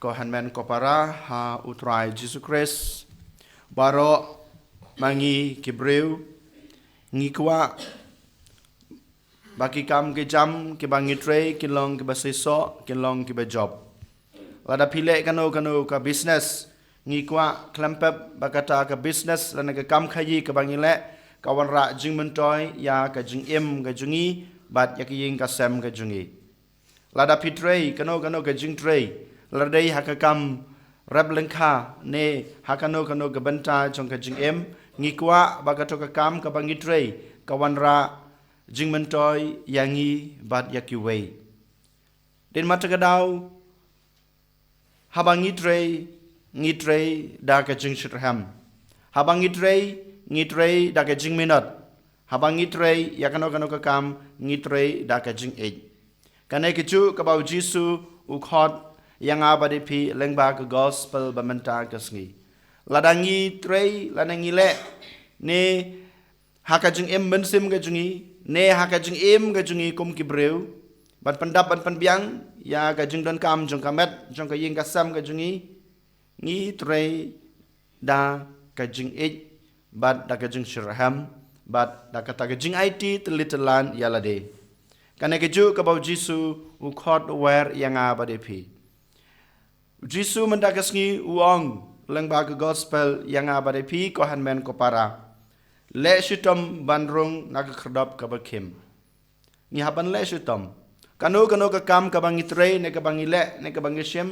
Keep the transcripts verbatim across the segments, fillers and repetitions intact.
Ko hynmen ko para ha U Trai Jisu Khrist, baroh ma ngi ki briew ngi kwah ba ki kam ki jam kiba ngi trei kin long kiba seisoh, kin long kiba jop. Lada phi leh kano kano ka business, ngi kwah khlem pep ba kata ka business lane ka kam khaïi kaba ngi leh ka wanrah jingmyntoi ïa ka jingim ka jong ngi bad ïa ka ïing ka sem ka jong ngi. Lada phi trei kano kano ka jingtrei, lada dei ha ka kam rep lyngkha ne ha kano kano ka bynta jong ka jingim, ngi kwah ba kato ka kam kaba ngi trei ka wanrah jingmyntoi ïa ngi bad ïa kiwei. Dei namar kata ka daw, haba ngi trei, ngi trei da ka jingshitrhem. Haba ngi trei, ngi trei da ka jingminot. Haba ngi trei ïa kano kano ka kam, ngi trei da ka jingïeit. Kane ka juh kaba U Jisu u khot ïa nga bad ïa phi lyngba ka gospel ba mynta ka sngi. Lada ngi trei, lada ngi leh ne ha ka jingim mynsiem ka jong ngi, ne ha ka jingim ka jong ngi kum ki briew, ban pyndap ban pynbiang ïa ka jingdonkam jong ka met jong ka ïing ka sem ka jong ngi, ngi trei da ka jingïeit bad da ka jingshitrhem bad da kata ka jingaiti tylli tyllan ïa lade. Kane ka juh kaba U Jisu u khot u wer ïa nga bad ïa phi. U Jisu mynta ka sngi u ong lyngba ka gospel ïa nga bad ïa phi ko hynmen ko para, leh shitom ban rung na ka khyrdop kaba khim. Ngi hap ban leh shitom. Kano kano ka kam kaba ngi trei ne kaba ngi leh ne kaba ngi shim,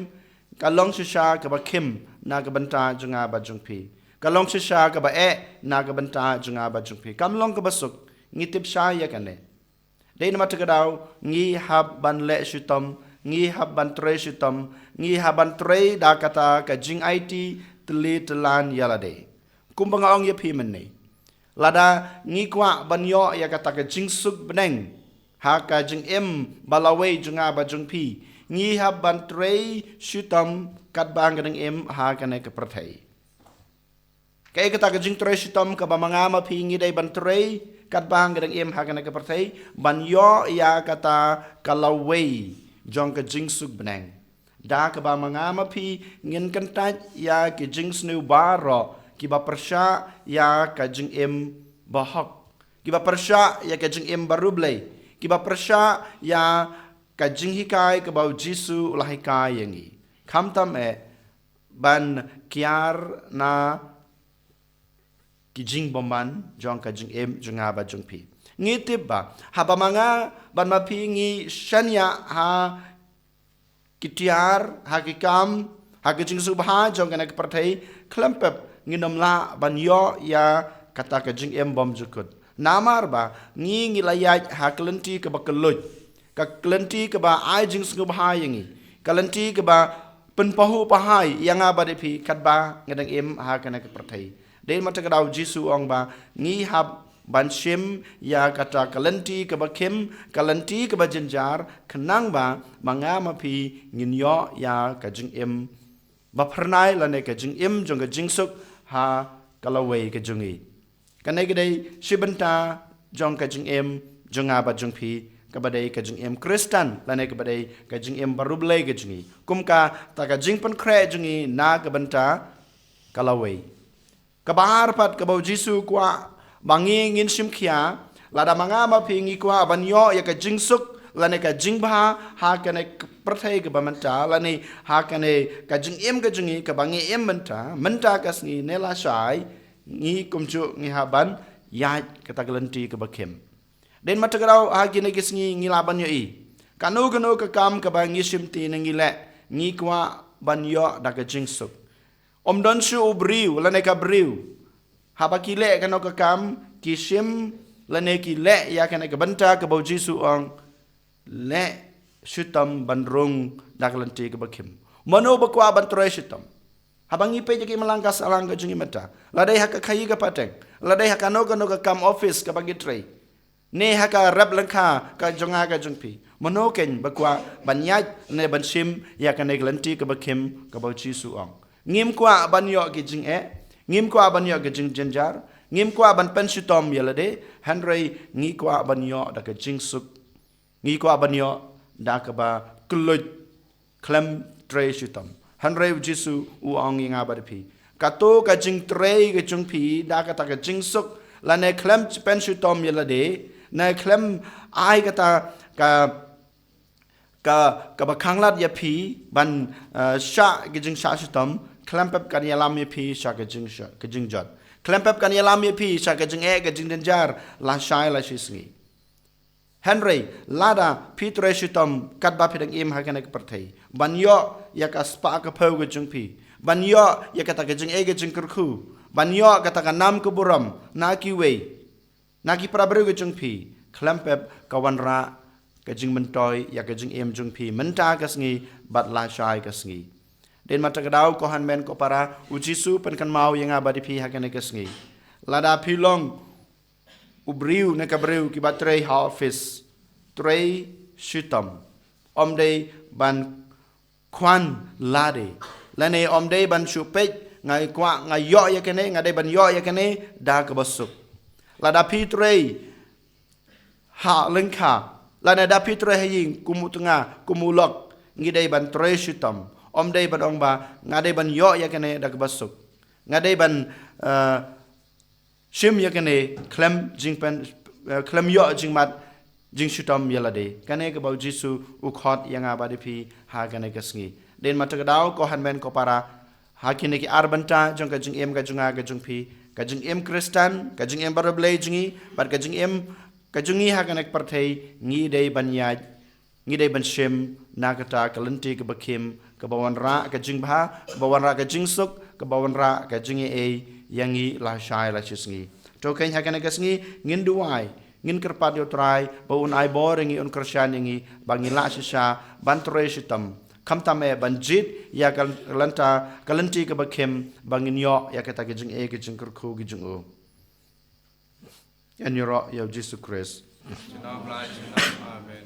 ka long shisha kaba khim na ka bynta jong nga bad jong phi. Ka long shisha kaba eh na ka bynta jong nga bad jong phi. Kam long kaba suk, ngi tip shai ïa kane. Dei namar kata ka daw, ngi hap ban leh shitom, ngi hap ban trei shitom, ngi hap ban trei da kata ka jingaiti tylli tyllan ïa lade. Kumba nga ong ïa phi mynne, lada ngi kwah ban ïoh ïa kata ka jingsuk bneng ha ka jingim ba lawei jong nga bad jong phi, ngi hap ban trei shitom katba ngi dang im ha kane ka pyrthei. Kaei kata ka jingtrei shitom kaba ma nga ma phi ngi dei ban trei katba ngi dang im ha kane ka pyrthei, ban ïoh ïa kata ka lawei jong ka jingsuk bneng? Da kaba ma nga ma phi ngin kyntait ïa ki jingsniew baroh kiba pyrshah ïa ka jingim bahok, kiba pyrshah ïa ka jingim barublei, kiba pyrshah ïa ka jinghikai kaba U Jisu u la hikai ïa ngi. Khamtam eh ban kiar na ki jingbymman jong ka jingim jong nga bad jong phi. Ngi tip ba haba ma nga bad ma phi ngi shaniah ha ki tiar, ha ki kam, ha ki jingsngewbha jong kane ka pyrthei, khlem pep ngin ym lah ban ïoh ïa kata ka jingim bymjukut. Namar ba ngi ngi la ïaid ha ka lynti kaba kylluid, ka lynti kaba ai jingsngewbha ïa ngi, ka lynti kaba pynpahuh pahai ïa nga bad ïa phi katba ngi dang im ha kane ka pyrthei. Dei namar kata ka daw U Jisu u ong ba ngi hap ban shim ïa kata ka lynti kaba khim, ka lynti kaba jynjar, khnang ba ma nga ma phi ngin ïoh ïa ka jingim ba phyrnai lane ka jingim jong ka jingsuk ha ka lawei ka jong ngi. Kane ka dei shi bynta jong ka jingim jong nga bad jong phi, kaba dei ka jingim Khristan lane kaba dei ka jingim barublei ka jong ngi. Kum kata ka jingpynkhreh jong ngi na ka bynta ka lawei. Kaba ar pat kaba U Jisu u kwah ba ngi ngin shim khia, lada ma nga ma phi ngi kwah ban ïoh ïa ka jingsuk lane ka jingbha ha kane ka pyrthei kaba mynta lane ha kane ka jingim ka jong ngi kaba ngi im mynta, mynta ka sngi ne lashai, ngi kumjuh ngi hap ban ïaid kata ka lynti kaba khim. Dei namar kata ka daw ha kine ki sngi ngi lah ban ïohi kano kano ka kam kaba ngi shim te ne ngi leh, ngi kwah ban ïoh da ka jingsuk. Ym don shuh u briew lane ka briew haba ki leh kano ka kam ki shim lane ki leh ïa kane ka bynta kaba U Jisu u ong, leh shitom ban rung da ka lynti kaba khim. Mano ba kwah ban trei shitom? Haba ngi peit ïa ki imlang ka sahlang ka jong ngi mynta, la dei ha ka khaïi ka pateng, la dei ha kano kano ka kam office kaba ngi trei, ne ha ka rep lyngkha ka jong nga ka jong phi, mano kein ba kwah ban ïaid ne ban shim ïa kane ka lynti kaba khim kaba U Jisu u ong? Ngim kwah ban ïoh ki jingeh, ngim kwah ban ïoh ki jingjynjar, ngim kwah ban pynshitom ïa lade, hynrei ngi kwah ban ïoh da ka jingsuk. Ngi kwah ban ïoh da kaba kylluid khlem trei shitom. Hynrei u Jisu u ong ïa nga bad phi, kato ka jingtrei ka jong phi da kata ka jingsuk, lane khlem pen shitom ïa lade, ne khlem ai kata ka ka kaba khanglad ïa phi ban, eh, shah ka jingshah shitom, khlem pep kan ïalam ïa phi sha ka jing, ka jingjot. Khlem pep kan ïalam ïa phi sha ka jingeh ka jingjynjar lashai lashisngi. Hynrei lada phi trei shitom katba phi dang im ha kane ka pyrthei, ban ïoh ïa ka spah ka phew ka jong phi, ban ïoh ïa kata ka jingeh ka jingkyrkhu, ban ïoh kata ka nam ka burom na kiwei, na ki para briew ka jong phi, khlem pep ka wanrah ka jingmyntoi ïa ka jingim jong phi mynta ka sngi bad lashai ka sngi. Dei namar kata ka daw, ko hynmen ko para, u Jisu pynkynmaw ïa nga bad phi ha kane ka sngi, lada phi long u briew ne ka briew kiba trei ha office, trei shitom. Ym dei ban khwan lade, lane ym dei ban shu peit, nga kwah, nga ïoh ïa kane, nga dei ban ïoh ïa kane da kaba suk. Lada phi trei ha lyngkha, lane da phi trei ha ïing kum u tnga, kum u lok, ngi dei ban trei shitom. Ym dei ban ong ba nga dei ban ïoh ïa kane da kaba suk, nga dei ban, eh, shim ïa kane khlem jingpyn, eh, khlem ïoh jingmad jingshitom ïa lade. Kane kaba u Jisu u khot ïa nga bad phi ha kane ka sngi. Dei namar kata ka daw, ko hynmen ko para, ha kine ki ar bynta jong ka jingim ka jong nga ka jong phi, ka jingim Khristan, ka jingim baroh Blei jong ngi, bad ka jingim ka jong ngi ha kane ka pyrthei, ngi dei ban ïaid, ngi dei ban shim na kata ka lynti kaba khim, kaba wanrah ka jingbha, kaba wanrah ka jingsuk, kaba wanrah ka jingaiei ïa ngi lashai lashisngi. To keiñ ha kane ka sngi ngin duwai, ngin kyrpad ïa u Trai ba un ai bor ïa ngi, un kyrshan ïa ngi ba ngin lah shisha ban trei shitom, khamtam eh ban jied ïa ka lynta, ka lynti kaba khim, ba ngin ïoh ïa kata ka jingaiei ka jingkyrkhu ka jong u. Ngan ïaroh ïa u Jisu Khrist. Junom la junom. Amen.